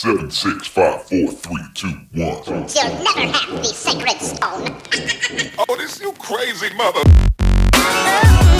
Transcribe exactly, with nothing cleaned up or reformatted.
Seven, six, five, four, three, two, one. You'll never have the sacred stone. Oh, this you crazy mother.